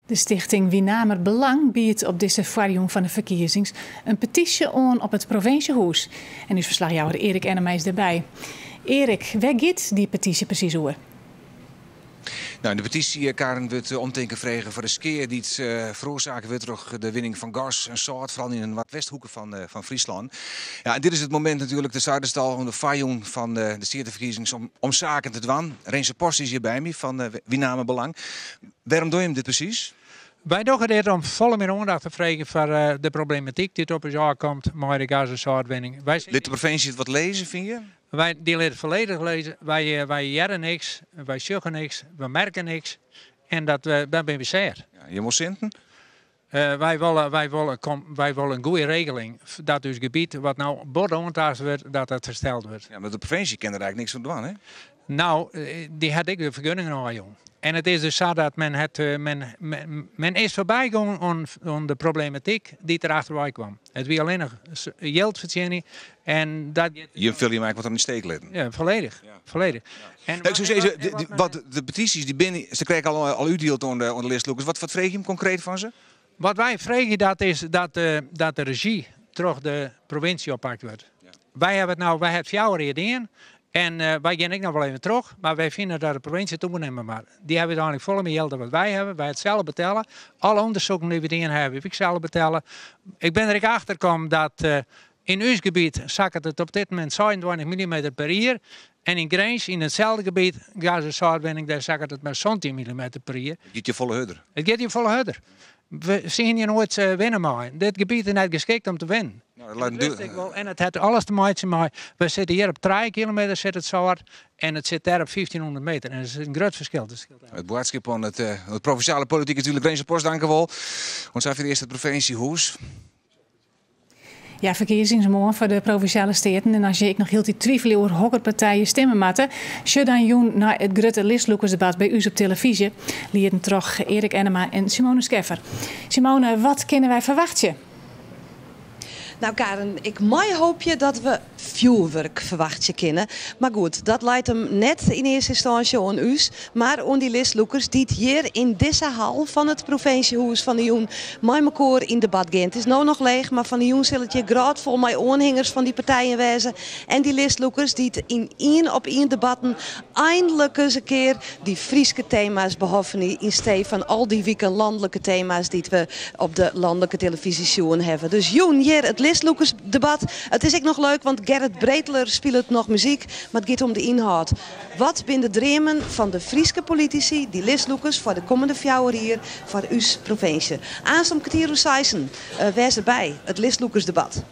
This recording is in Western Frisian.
De stichting Winamer Belang biedt op dizze foarjûn fan de ferkiezings in petysje oan op it provinsjehûs. En ús ferslachjouwer Erik Ennema is derby. Erik, wêr giet dy petysje presys oer? Nou, yn de petysje, Karen, wurdt omtinken frege foar de skea dy't feroarsake wurdt troch de winning fan gas en sâlt, foaral yn de noardwesthoeke fan Fryslân. Ja, en dit is it momint natuerlik, de seidest al, oan de foarjûn fan de steateferkiezings om saken te dwaan. Rinse Post is hjir by my fan Winamer Belang. Wêrom dogge jim dit presys? Wy dogge dit om folle mear oandacht te freegjen foar de problematyk dy't op ús ôfkomt mei de gas- en sâltwinning. Lit de provinsje it wat lizze, fine je? Wy, dy lit it folledich lizze. Wy, wy hearre niks, wy sjogge niks, we merke niks en dat, dan binne we sêd. Ja, jim wolle sinten? Wy wolle in goede regeling dat ús gebiet, wat no bot oantaast wurdt, dat dat hersteld wurdt. Ja, mar de provinsje kin der eigentlik niks oan dwaan, hè? Nou, dy hat ek de fergunningen ôfjûn. En it is dus sa dat men, het, men is foarby gien oan de problematyk dy't der achterwei kwam. It wie allinnich jild fertsjinje en dat giet. Jim fiele jim eigentlik wat oan de steek litten. Ja, folledich. Ja. Folledich. En ik soe sizze, wat de petysjes dy binne, se krije al, al útdield oan de listlûkers. Wat freegje jim konkreet fan se? Wat wy freegje, dat is dat de rezjy troch de provinsje oppakt wurdt. Wy hawwe it no, wy hawwe it 4 jier dien en wy gean ek noch wol even troch, mar wy fine dat de provinsje it oernimme moat. Dy hawwe úteinlik folle mear jild dan wat wy hawwe. Wy it sels betelle. Alle ûndersiken dy't we dien hawwe, haw ik sels betelle. Ik bin der ek achter kommen dat yn ús gebiet sakket it op dit momint 26 mm per jier. En yn Grins, yn itselde gebiet, gas- en sâltwinning, dêr sakket it mar 17 mm per jier. It giet hjir folle hurder. It giet hjir folle hurder. We soene hjir noait winne meie. Dit gebiet is net geskikt om te winnen. Nou, dat wist ik wol. En it hat alles te meitsjen mei, we sitte hjir op 3 kilometer sit it sâlt en it sit dêr op 1500 meter. En dat is in grut ferskil. It boadskip oan it provinsjale polityk is dúdlik. Rinse Post, dankewol. Oant safier earst it provinsjehûs. Ja, ferkiezings moarn foar de provinsjale steaten. En as je ek noch hieltyd twivelje oer hokker partij je stimme moatte, sjoch dan jûn nei it grutte listlûkersdebat by ús op telefyzje, lieden troch Erik Ennema en Simone Scheffer. Simone, wat kinne wy ferwachtsje? Nou Karen, ik mei hoopje dat we fjoerwurk ferwachtsje kinne. Mar goed, dat leit him net yn earste ynstânsje oan ús, mar oan dy listlûkers dy't hjir yn dizze hal fan it provinsjehûs fan 'e jûn mei mekoar yn debat gean. It is no noch leech, mar fan 'e jûn sil it hjir grôtfol mei oanhingers fan dy partijen wêze en dy listlûkers dy't yn ien op ien debatten einlik ris in kear dy Fryske tema's behoffenje yn stee fan al dy wiken lanlike tema's dy't we op de lanlike telefyzje sjoen hawwe. Dus jûn hjir it listlûkersdebat. It is ek noch leuk, want Gerrit Breteler spilet noch muzyk, mar it giet om de ynhâld. Wat binne de dreamen fan de Fryske politisy, dy listlûkers, foar de kommende 4 jier foar ús provinsje? Aanst om kertier oer seisen, wês derby, it listlûkersdebat.